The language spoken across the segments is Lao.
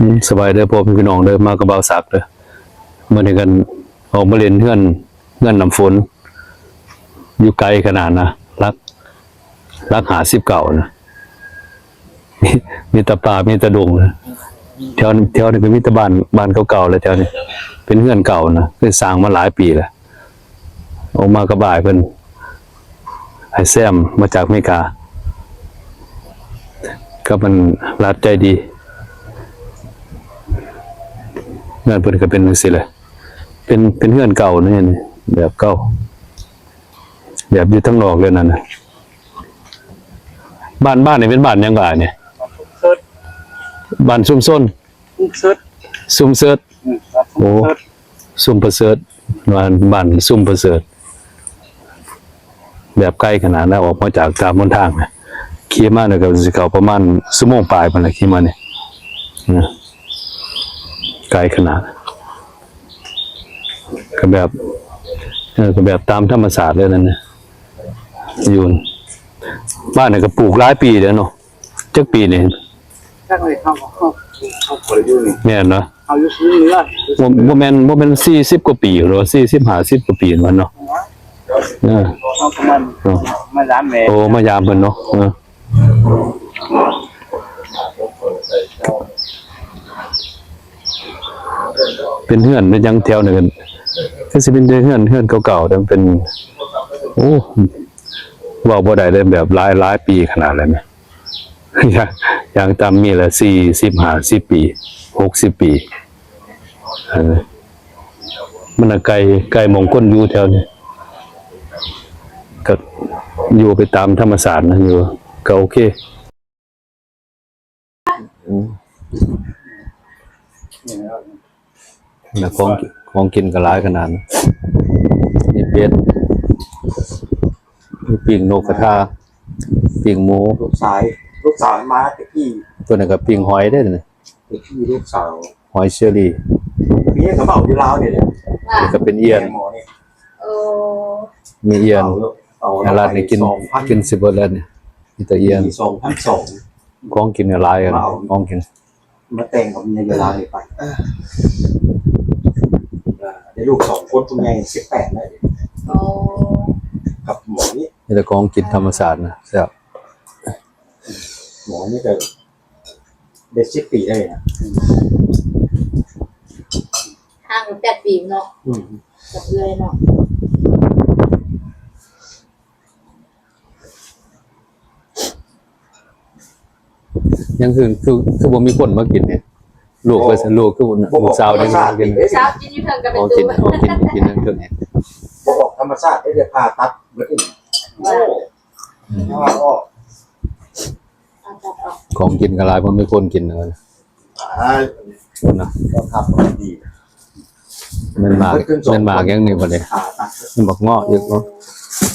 ອືມ ສະບາຍເດີພໍ່ແມ່ພີ່ນ້ອງເດີ ມາກັບບ່າວສັກເດີ. ມື້ນີ້ກັນອອກມາຫຼິ້ນເຮືອນ ເຮືອນນ້ຳຝົນ ຢູ່ໄກຂະໜາດນະ ຫຼັກ ຫຼັກຫ້າສິບເກົ້ານະ ມີ ມີແຕ່ປ່າ ມີແຕ່ດົງນະ. ແຖວ ແຖວນີ້ກໍມີແຕ່ບ້ານ ບ້ານເກົ່າໆແຫຼະ ແຖວນີ້ເປັນເຮືອນເກົ່ານະ ເຄີຍສ້າງມາຫຼາຍປີແລ້ວ. ອອກມາກັບອ້າຍເພິ່ນ ອ້າຍແຊມ ມາຈາກອາເມລິກາ ກັບມັນຫຼານໃຈດີ. ເຮືອນເພິ່ນກໍເປັນຈັ່ງຊີ້ແຫຼະ ເປັນ ເປັນເຮືອນເກົ່ານີ້ ແບບເກົ່າ ແບບຢູ່ທາງນອກເລີຍນັ້ນນະ. ບ້ານ ບ້ານນີ້ເປັນບ້ານຫຍັງກໍອ້າຍນີ້? ບ້ານຊຸມຊົນ ຊຸມເສີດ ຊຸມເສີດ ອືມ ບ້ານ ໂອ້ ຊຸມເສີດ ຊຸມປະເສີດ ບ້ານ ບ້ານຊຸມປະເສີດ. ແບບໄກຂະໜາດນະ ອອກມາຈາກຕາມຫົນທາງນະ ຂີ່ມານີ້ກໍຊິເຂົ້າປະມານຊົ່ວໂມງປາຍພຸ້ນລະ ຂີ່ມານີ້ນະ ໄກຂະໜາດ. ກໍແບບ ເອີ ກໍແບບຕາມທຳມະຊາດເລີຍນັ້ນນະ ຢູ່ບ້ານນີ້ກໍປູກຫຼາຍປີແລ້ວເນາະ. ຈັກປີນີ້? ຈັກເລີຍ ເຮົາ ເຮົາ ເຮົາບໍ່ໄດ້ຢູ່ນີ້ ແມ່ນເນາະ ເຮົາຢູ່ເໜືອ ບໍ່ ບໍ່ແມ່ນ ບໍ່ແມ່ນສີ່ສິບກວ່າປີ ຫຼືວ່າສີ່ສິບ ຫ້າສິບກວ່າປີແມ່ນເນາະ. ເອີ ເຮົາກໍມາ ເອີ ມາຢາມແມ່ ໂອ້ ມາຢາມເພິ່ນເນາະ. ເອີ ເປັນເຮືອນເປັນຫຍັງແຖວນີ້ ກໍຄືຊິເປັນເຮືອນ ເຮືອນເກົ່າໆ ແຕ່ມັນເປັນ ໂອ້ ເວົ້າບໍ່ໄດ້ເລີຍ ແບບຫຼາຍ ຫຼາຍປີຂະໜາດແລ້ວນະ. ຢ່າງ ຢ່າງຕ່ຳມີລະສີ່ສິບ ຫ້າສິບປີ ຫົກສິບປີ. ເອີ ມັນນະໄກ ໄກໝ່ອງຄົນຢູ່ແຖວນີ້ ກໍຢູ່ໄປຕາມທຳມະຊາດນະ ຢູ່ກໍໂອເຄ. ອືມ ນະ ຂອງ ຂອງກິນກໍຫຼາຍຂະໜາດ ມີເປັດ ມີປີ້ງນົກກະທາ ປີ້ງໝູ ລູກຊາຍ ລູກສາວມາແຕ່ກີ້ ຕົວນັ້ນກໍປີ້ງຫອຍເດ້ ແຕ່ກີ້ລູກສາວ ຫອຍເຊີຣີ ເມຍກໍເວົ້າຢູ່ລາວນີ້ແຫຼະ ນີ້ກໍເປັນອຽນ ເອີ ມີອຽນ ເອົາ ເອົາ ໃຫ້ຫຼານນີ້ກິນ ກິນຊິເບິດແລ້ວນີ້ ມີແຕ່ອຽນ ປີສອງພັນສອງ ຂອງກິນກໍຫຼາຍ ຂອງກິນ ມາແຕ່ງກັບເມຍຢູ່ລາວນີ້ໄປ ເອີ ໄດ້ລູກສອງຄົນ ຜູ້ໃຫຍ່ສິບແປດແລ້ວ ໂອ້ ກັບໝໍນີ້ ມີແຕ່ຂອງກິນທຳມະຊາດນະ ແຊບ ໝໍນີ້ກໍໄດ້ສິບປີໄດ້ນະ ຫ່າງກັນແປດປີເນາະ ອືມ ກັບເອື້ອຍເນາະ. ຍັງຄື ຄື ຄືບໍ່ມີຄົນມາກິນນີ້ ລູກກໍ ລູກຄື ລູກສາວນີ້ກິນ ສາວກິນຢູ່ເທິງກໍເປັນຕູ້ ກິນ ກິນ ກິນເທິງນີ້ ບໍ່ອອກທຳມະຊາດເດ້ ຜ່າຕັດເບິດ ໂອ້ ຂອງກິນກໍຫຼາຍ ບໍ່ມີຄົນກິນເລີຍ ອ່າ ນະ ກໍຄັບດີ ແມ່ນໝາກ ແມ່ນໝາກຫຍັງນີ້ບັດນີ້ ຜ່າຕັດ ແມ່ນບັກເງາະອີກເນາະ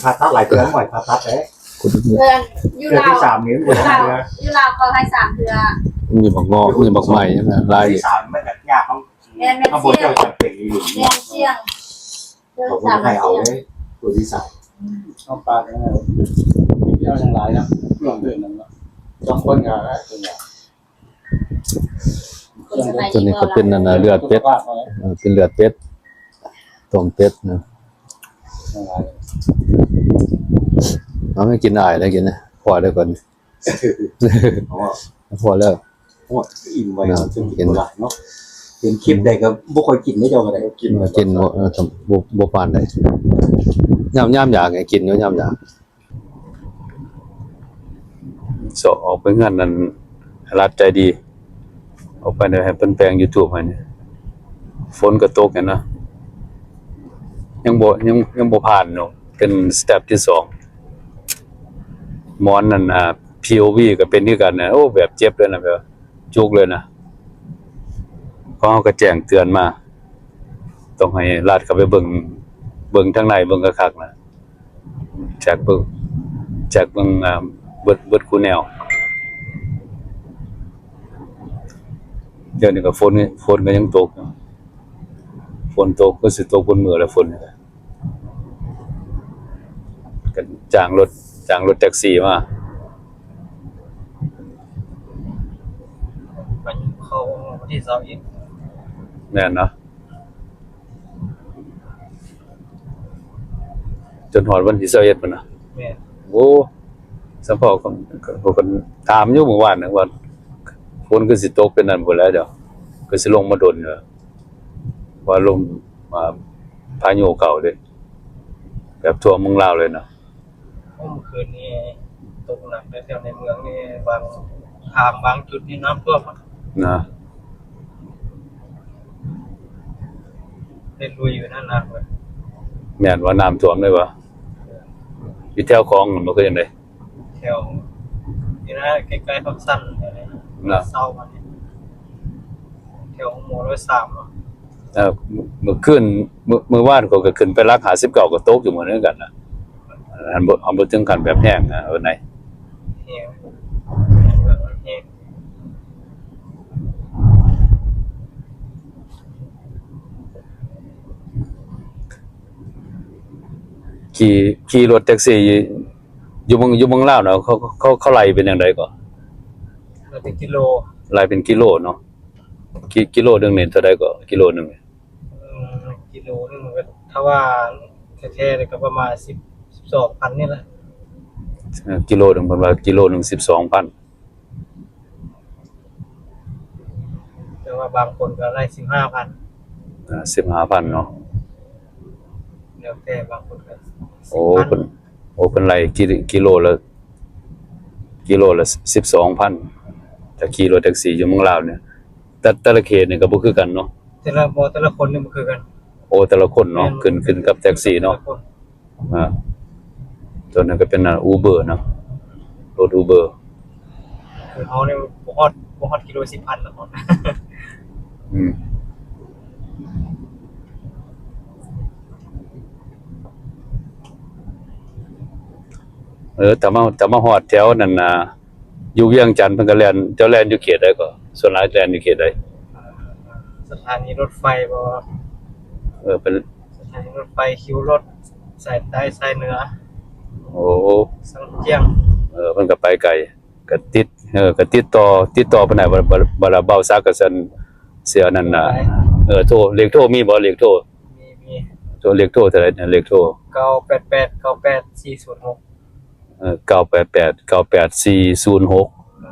ຜ່າຕັດຫຼາຍເທື່ອ ບໍ່ໃຫ້ຜ່າຕັດເດ້ ເພື່ອນຢູ່ລາວ ເທື່ອທີສາມນີ້ ຢູ່ລາວ ຢູ່ລາວເຂົາໃຫ້ສາມເທື່ອ ມີບັກເງາະ ມີບັກໄມ້ນະ ຫຼາຍ ເທື່ອທີສາມມັນກໍຍາກ ເຮົາ ແມ່ນ ແມ່ນ ເຮົາບໍ່ ສ່ຽງ ເຈົ້າຈຳເປັນອີ່ຫຼີ ແມ່ນ ສ່ຽງ ເທື່ອທີສາມ ເຂົາບໍ່ໃຫ້ເອົາເດ້ ເທື່ອທີສາມ ອືມ ເອົາປາກ ເອີ ເອົາຍັງຫຼາຍນະ ເລື່ອງເປັນນັ້ນເນາະ ສອງຄົນກໍຫຼາຍຄົນ ຕົວນີ້ກໍເປັນອັນນະ ເລືອດເປັດ ເອີ ເປັນເລືອດເປັດ ຕົ້ມເປັດນະ ເອົາໃຫ້ກິນ ອ້າຍໄດ້ກິນນະ ພໍແລ້ວກ່ອນ ພໍແລ້ວ ໂອ້ ອີ່ມໄວ ນະ ກິນບໍ່ຫຼາຍເນາະ ເຫັນຄລິບໃດກໍບໍ່ຄ່ອຍກິນເດ້ ເຈົ້າກໍໄດ້ກິນ ກິນບໍ່ ເອີ ບໍ່ ບໍ່ປານໃດ ຍາມ ຍາມຢາກໃຫ້ກິນຢູ່ ຍາມຢາກ. ເຊາະອອກໄປເຮືອນນັ້ນ ຫຼານໃຈດີ ອອກໄປໃຫ້ເພິ່ນແປງຢູທູບໃຫ້ນີ້ ຝົນກໍຕົກແມ່ນນະ ຍັງບໍ່ ຍັງ ຍັງບໍ່ຜ່ານເນາະ ເປັນສະເຕັບທີສອງ ໝອນນັ້ນ ອ່າ ພີໂອວີ ກໍເປັນຄືກັນນະ ໂອ້ ແບບເຈັບເລີຍນະ ແບບຈຸກເລີຍນະ ຂອງເຮົາກໍແຈ້ງເຕືອນມາ ຕ້ອງໃຫ້ລັດເຂົ້າໄປເບິ່ງ ເບິ່ງທາງໃນ ເບິ່ງຄັກໆນະ. ແຈກເບິ່ງ ແຈກເບິ່ງ ອ່າ ເບິດ ເບິດຄູ່ແນວ ດຽວນີ້ກໍຝົນ ຝົນກໍຍັງຕົກ ຝົນຕົກກໍຊິຕົກເບິດມື້ແຫຼະ ຝົນນີ້ ກໍຈ້າງລົດ ຈ້າງລົດແທັກຊີມາ. ທີຊາວເອັດ ແມ່ນເນາະ ຈົນຮອດວັນທີຊາວເອັດພຸ້ນນະ. ແມ່ນ. ໂອ້ ສຳເພາະ ເຂົາກໍຖາມຢູ່ມື້ວານນີ້ວ່າ ຝົນຄືຊິຕົກເປັນນັ້ນພຸ້ນແຫຼະເຈົ້າ ຄືຊິລົງມາດົນຢູ່ ວ່າລົມ ອ່າ ພາຍຸເຂົ້າເດ້ ແບບທົ່ວເມືອງລາວເລີຍນະ. ໂອ້ ມື້ຄືນນີ້ຕົກໜັກເດ້ ແຖວໃນເມືອງນີ້ ບາງທາງບາງຈຸດນີ້ນ້ຳຖ້ວມນະ ໄດ້ລຸຍຢູ່ນັ້ນນະ. ແມ່ນວ່ານ້ຳຖ້ວມເລີຍຫວາ? ເອີ ຢູ່ແຖວຂອງມັນບໍ່ຄືຈັ່ງໃດ? ແຖວນີ້ນະ ໃກ້ໆ ປາກຊັນນະ ເຊົາມານີ້ ແຖວໂຮງໝໍຮ້ອຍສາມເນາະ. ເອີ ມື້ ມື້ຄືນ ມື້ ມື້ວານຂ້ອຍກໍຂຶ້ນໄປຫຼັກຫ້າສິບເກົ້າ ກໍຕົກຢູ່ມື້ນັ້ນຄືກັນນະ. ອັນບໍ່ ອັນບໍ່ເຖິງຂັ້ນແບບແຮງນະ ເອີ ໃນ ແຮງ ແຮງ ຂີ່ ຂີ່ລົດແທັກຊີ ຢູ່ເມືອງ ຢູ່ເມືອງລາວເນາະ ເຂົາ ເຂົາ ເຂົາໄລ່ເປັນຈັ່ງໃດກໍ? ໄລ່ເປັນກິໂລ ໄລ່ເປັນກິໂລເນາະ. ກິ ກິໂລໜຶ່ງນີ້ເທົ່າໃດກໍ? ກິໂລໜຶ່ງນີ້ ເອີ ກິໂລໜຶ່ງມັນກໍ ຖ້າວ່າແທ້ໆ ນີ້ກໍປະມານສິບ ສິບສອງພັນນີ້ແຫຼະ. ເອີ ກິໂລໜຶ່ງ ເພິ່ນວ່າກິໂລໜຶ່ງສິບສອງພັນ ແຕ່ວ່າບາງຄົນກໍໄດ້ສິບຫ້າພັນ. ອ່າ ສິບຫ້າພັນເນາະ ແລ້ວແຕ່ ບາງຄົນກໍ ໂອ້ ສິບພັນ ເພິ່ນ ໂອ້ ເພິ່ນໄລ່ກິ ກິໂລລະ ກິໂລລະສິບສອງພັນ ຖ້າຂີ່ລົດແທັກຊີຢູ່ເມືອງລາວນີ້. ແຕ່ ແຕ່ລະເຂດນີ້ກໍບໍ່ຄືກັນເນາະ ແຕ່ລະ ບໍ່ ແຕ່ລະຄົນນີ້ບໍ່ຄືກັນ. ໂອ້ ແຕ່ລະຄົນເນາະ ແມ່ນ ຂຶ້ນ ຂຶ້ນກັບແທັກຊີເນາະ ແຕ່ລະຄົນ. ອ່າ ຕົວນັ້ນກໍເປັນ ອ່າ ອູເບີເນາະ ລົດອູເບີ ຄືເຮົານີ້ບໍ່ຮອດ ບໍ່ຮອດກິໂລສິບພັນນະ. ອືມ ເອີ ຖ້າມາ ຖ້າມາຮອດແຖວນັ້ນນະ ຢູ່ວຽງຈັນເພິ່ນກໍແລ່ນ ເຈົ້າແລ່ນຢູ່ເຂດໃດກໍ? ສ່ວນຫຼາຍແລ່ນຢູ່ເຂດໃດ? ສະຖານີລົດໄຟບໍ່? ເອີ ເປັນສະຖານີລົດໄຟ ຄິວລົດສາຍໃຕ້ສາຍເໜືອ. ໂອ້ ສັງຈຽງ. ເອີ ເພິ່ນກໍໄປໄກ ກໍຕິດ ເອີ ກໍຕິດຕໍ່ ຕິດຕໍ່ເພິ່ນໄດ້. ບໍ່ ບໍ່ ບໍ່ລະ ບ່າວສັກກໍຊັ້ນ ເສຍນັ້ນນະ. ເອີ ໂທ ເລກໂທມີບໍ່? ເລກໂທ ມີ ມີ. ໂທ ເລກໂທເທົ່າໃດນະ? ເລກໂທ ເກົ້າແປດແປດ ເກົ້າແປດສີ່ສູນຫົກ. ເອີ ເກົ້າແປດແປດ ເກົ້າແປດສີ່ສູນຫົກ.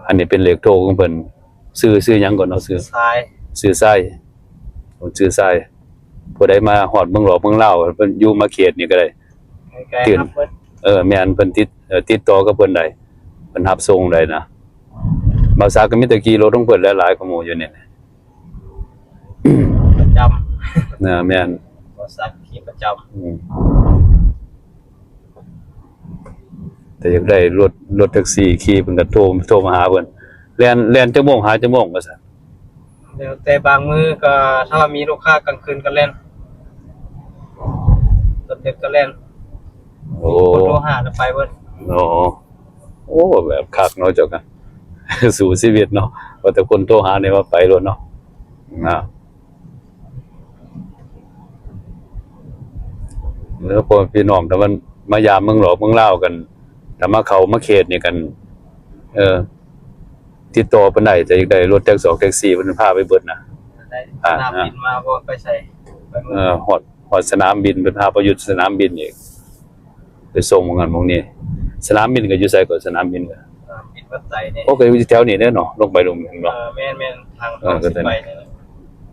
ອັນນີ້ເປັນເລກໂທຂອງເພິ່ນ. ຊື່ ຊື່ຫຍັງກ່ອນເນາະ? ຊື່ ຊາຍ ຊື່ຊາຍ ເພິ່ນຊື່ຊາຍ. ຜູ້ໃດມາຮອດເມືອງຫຼອກເມືອງລາວ ເພິ່ນຢູ່ມາເຂດນີ້ກໍໄດ້ ໃກ້ໆ ເອີ ແມ່ນ ເພິ່ນຕິດ ເອີ ຕິດຕໍ່ກັບເພິ່ນໄດ້ ເພິ່ນຮັບສົ່ງໄດ້ນະ. ບ່າວສັກກໍມີແຕ່ຂີ່ລົດຂອງເພິ່ນແຫຼະ ຫຼາຍກວ່າໝູ່ຢູ່ນີ້. ປະຈຳ ນະ ແມ່ນ ບໍ່ສັກຂີ່ປະຈຳ. ອືມ ແຕ່ຢາກໄດ້ລົດ ລົດແທັກຊີຂີ່ ເພິ່ນກໍໂທ ໂທມາຫາເພິ່ນ. ແລ່ນ ແລ່ນຈັກໂມງ ຫາຈັກໂມງວ່າຊັ້ນ? ແລ້ວແຕ່ ບາງມື້ກໍ ຖ້າວ່າມີລູກຄ້າກາງຄືນກໍແລ່ນ ຕອນດຶກກໍແລ່ນ. ໂອ້ ຄົນໂທຫານະໄປເບິດ. ໂອ້ ໂອ້ ແບບຄັກເນາະເຈົ້າກະ ສູ້ຊີວິດເນາະ ວ່າແຕ່ຄົນໂທຫານີ້ວ່າໄປໂລດເນາະ ນະ. ເອີ ພໍ່ແມ່ພີ່ນ້ອງ ຖ້າມັນມາຢາມເມືອງຫຼອກເມືອງລາວກັນ ຖ້າມາເຂົ້າມາເຂດນີ້ກັນ ເອີ ຕິດຕໍ່ເພິ່ນໄດ້ ແຕ່ຢາກໄດ້ລົດແທັກສອກແທັກຊີ ເພິ່ນພາໄປເບິດນະ. ໄດ້ ອ່າ ສະໜາມບິນມາບໍ່ ໄປໃສ ໄປເມືອງ ເອີ ຮອດ ຮອດສະໜາມບິນ ເພິ່ນພາໄປຢູ່ສະໜາມບິນອີກ ໄປສົ່ງໝ່ອງນັ້ນໝ່ອງນີ້. ສະໜາມບິນກໍຢູ່ໃສກໍ? ສະໜາມບິນກໍ ສະໜາມບິນວັດໄຕນີ້. ໂອ້ ກໍຢູ່ແຖວນີ້ເດ້ເນາະ ລົງໄປລົງນີ້ເຫັນບໍ່? ເອີ ແມ່ນໆ ທາງ ເອີ ກໍຊິໄປນີ້ແຫຼະ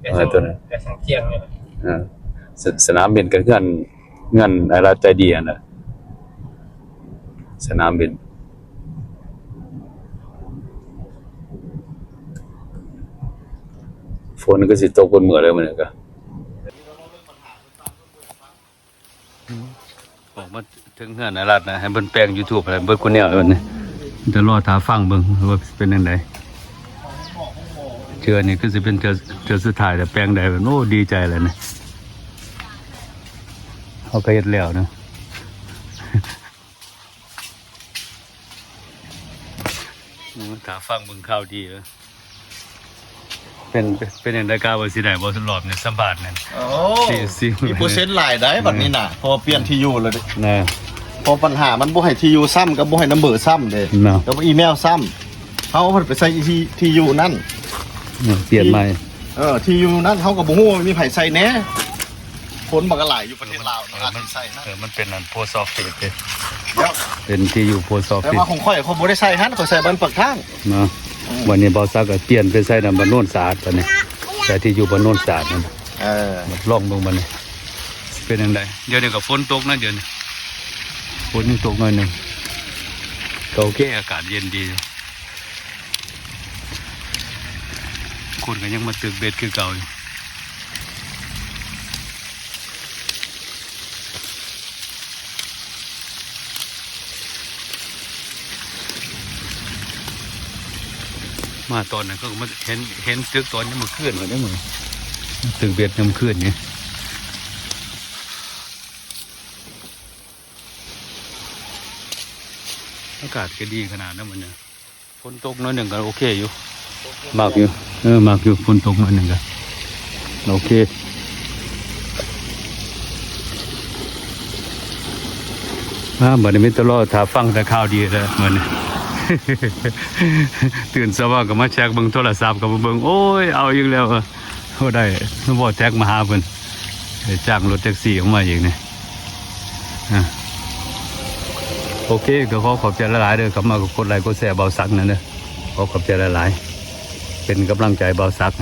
ເອີ ຕົວນັ້ນ ໄປສັງຈຽງນີ້ແຫຼະ. ເອີ ສະ ສະໜາມບິນກໍເຮືອນ ເຮືອນອ້າຍລັດໃຈດີຫັ້ນນະ ສະໜາມບິນ. ຝົນກໍຊິຕົກເບິດມື້ແລ້ວມື້ນີ້ກໍ ອອກມາເຖິງເຮືອນອ້າຍລັດນະ ໃຫ້ເພິ່ນແປງຢູທູບໃຫ້ເບິດຄູ່ແນວເລີຍບັດນີ້. ແຕ່ລໍຖ້າຟັງເບິ່ງວ່າເປັນຈັ່ງໃດ. ເທື່ອນີ້ຄືຊິເປັນເທື່ອ ເທື່ອສຸດທ້າຍແລ້ວ ແປງໄດ້. ໂອ້ ດີໃຈແລ້ວນີ້ ເຮົາກໍເຮັດແລ້ວນະ. ອືມ ຖ້າຟັງເບິ່ງຂ່າວດີເດີ. ເປັນ ເປັນ ເປັນຈັ່ງໃດ ກະວ່າຊິໄດ້ບໍ່ ລອບນີ້ສຳພາດນັ້ນ? ໂອ້ ສີ່ ສີ່ ມີເປີເຊັນຫຼາຍໄດ໋ ເອີ ບັດນີ້ນະ ເພາະວ່າປ່ຽນທີ່ຢູ່ແລ້ວເດ້. ເອີ ເພາະບັນຫາມັນບໍ່ໃຫ້ທີ່ຢູ່ຊ້ຳ ກັບບໍ່ໃຫ້ນຳເບີຊ້ຳເດ້ເນາະ ກັບອີເມວຊ້ຳ. ເຮົາພັດໄປໃສ່ທີ່ ທີ່ຢູ່ນັ້ນ ເອີ ປ່ຽນໃໝ່. ເອີ ທີ່ຢູ່ນັ້ນເຮົາກໍບໍ່ຮູ້ວ່າມີໃຜໃສ່ແດ່. ຄົນມັນກໍຫຼາຍຢູ່ປະເທດລາວເນາະ ເອີ ອາດ ມັນ ຈະໃສ່ນະ. ເອີ ມັນເປັນອັນ post office ເດ້ ແລ້ວ ເປັນທີ່ຢູ່ post office ແຕ່ວ່າຂອງຂ້ອຍຂ້ອຍບໍ່ໄດ້ໃສ່ຫັ້ນ ຂ້ອຍໃສ່ບ້ານປາກທາງເນາະ. ອືມ ບັດນີ້ບ່າວສັກກໍປ່ຽນໄປໃສ່ນຳບ້ານໂນນສະອາດ ບັດນີ້ໃສ່ທີ່ຢູ່ບ້ານໂນນສະອາດນັ້ນ. ເອີ ລອງເບິ່ງບັດນີ້ຊິເປັນຈັ່ງໃດ. ດຽວນີ້ກໍຝົນຕົກນະ ດຽວນີ້ຝົນຍັງຕົກໜ້ອຍໜຶ່ງ ກໍໂອເຄ ອາກາດເຢັນດີ. ຄົນກໍຍັງມາຕຶກເບັດຄືເກົ່າຢູ່. ມາຕອນນັ້ນເຂົາກໍມາເຫັນ ເຫັນຕຶກຕອນຍາມມື້ຄືນພຸ້ນເດ້ ມື້ຕຶກເບັດຍາມຄືນນີ້. ອາກາດກໍດີຂະໜາດນັ້ນມື້ນີ້. ຝົນຕົກໜ້ອຍໜຶ່ງກໍໂອເຄຢູ່ ມັກຢູ່. ເອີ ມັກຢູ່ ຝົນຕົກໜ້ອຍໜຶ່ງກໍໂອເຄ. ອ່າ ບັດນີ້ມີແຕ່ລໍຖ້າຟັງແຕ່ຂ່າວດີແລ້ວມື້ນີ້. ຕື່ນເຊົ້າມາກໍມາເຊັກເບິ່ງໂທລະສັບ ກໍມາເບິ່ງ ໂອ້ຍ ເອົາອີກແລ້ວ. ໂອ້ ໄດ້ Voltbek ມາຫາເພິ່ນ ໄດ້ຈ້າງລົດແທັກຊີອອກມາອີກນີ້. ອ່າ ໂອເຄ ກໍຂໍຂອບໃຈຫຼາຍໆເດີ ເຂົ້າມາກໍກົດໄລກົດແຊບ່າວສັກແດ່ເດີ. ຂໍຂອບໃຈຫຼາຍໆ ເປັນກຳລັງໃຈບ່າວສັກ.